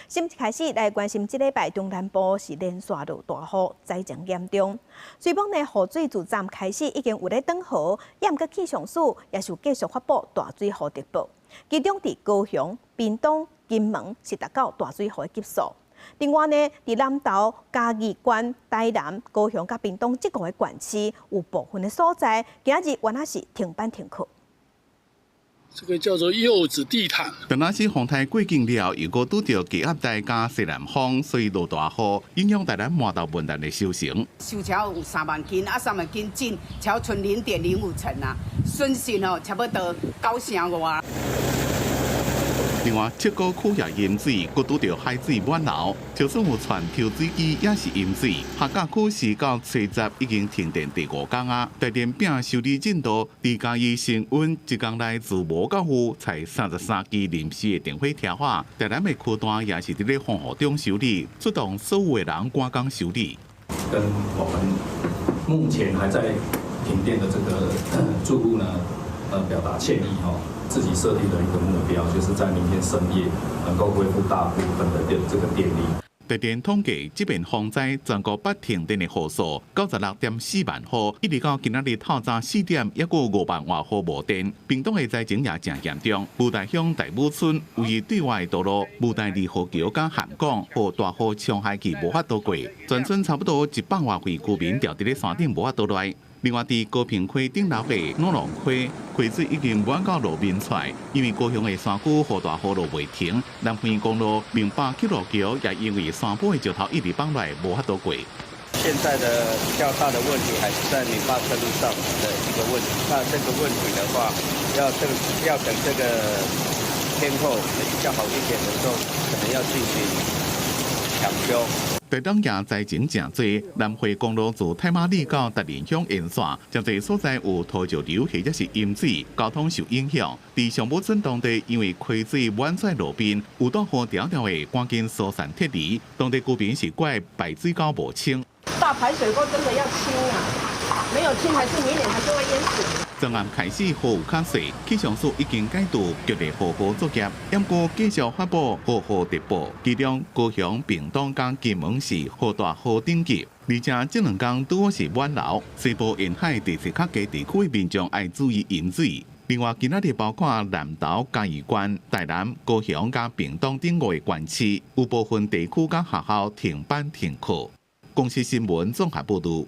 新聞開始來關心，這禮拜中南部是連續落大雨，災情嚴重。雖罔呢，雨水自昨開始已經有咧轉好，也毋過氣象署也是有繼續發布大水雨特報。其中佇高雄、屏東、金門是達到大水雨的級數。另外呢，佇南投、嘉義縣、台南、高雄佮屏東這五個縣市有部分的所在，今仔日原來是停班停課。這個叫做柚子地毯。當那時風台過境了，又閣拄著低壓帶佮西南風，所以落大雨，影響台南饃頭文旦的收成。收超有3萬斤，啊3萬斤進超賰0.05成啊，損失哦差不多九成外。另外，七股區也淹水，閣拄著海水滿流，就算有傳抽水機也是淹水。客家區是到初十已經停電第五工啊，台電拼修理進度，佇嘉義升溫一工內自無到有，採33支臨時的電火車火。台南的區段也是佇咧風雨中修理，出動所有的人趕工修理。跟我們目前還在停電的這個住戶呢，表達歉意哈。自己設定的一個目標，就是在明天深夜能夠恢復大部分的電這個電力。台電統計，這遍風災全國捌停電的戶數96.4萬戶，一直到今仔日透早4點，猶閣5萬外戶無電。屏東的災情也誠嚴重，布袋鄉大武村位於對外的道路，布袋二號橋佮函港，予大雨沖害去無法度過，全村差不多100外戶居民牢佇咧山頂無法度來。另外，佇高屏溪頂流的荖濃溪，溪水已經滿到路面出來，因為高雄的山區予大雨落袂停，南橫公路明霸鐵路橋也因為山坡的石頭一直放落來，無法度過。現在的比較大的問題還是在明霸車路上的一個問題。那這個問題的話，要等這個天候比較好一點的時候，可能要進行搶修。台東也災情誠濟，南迴公路自太麻里到達仁鄉沿線，誠濟所在有土石流或者是淹水，交通受影響。佇上武村當地，因為溪水滿出路邊，有大雨條條的趕緊疏散撤離，當地居民是怪排水溝無清。大排水溝真的要清啊，沒有清，還是明年還是會淹死。昨暗開始雨有較細，氣象署已經解除強烈雨雨作業，毋過繼續發布雨雨特報。其中高雄、屏東佮金門是予大雨等級，而且這兩工拄好是滿流，西部沿海地勢較低地區的民眾愛注意淹水。另外，今仔日包括南投、嘉義縣、台南、高雄佮屏東等五個縣市，有部分地區佮學校停班停課。公視新聞綜合報導。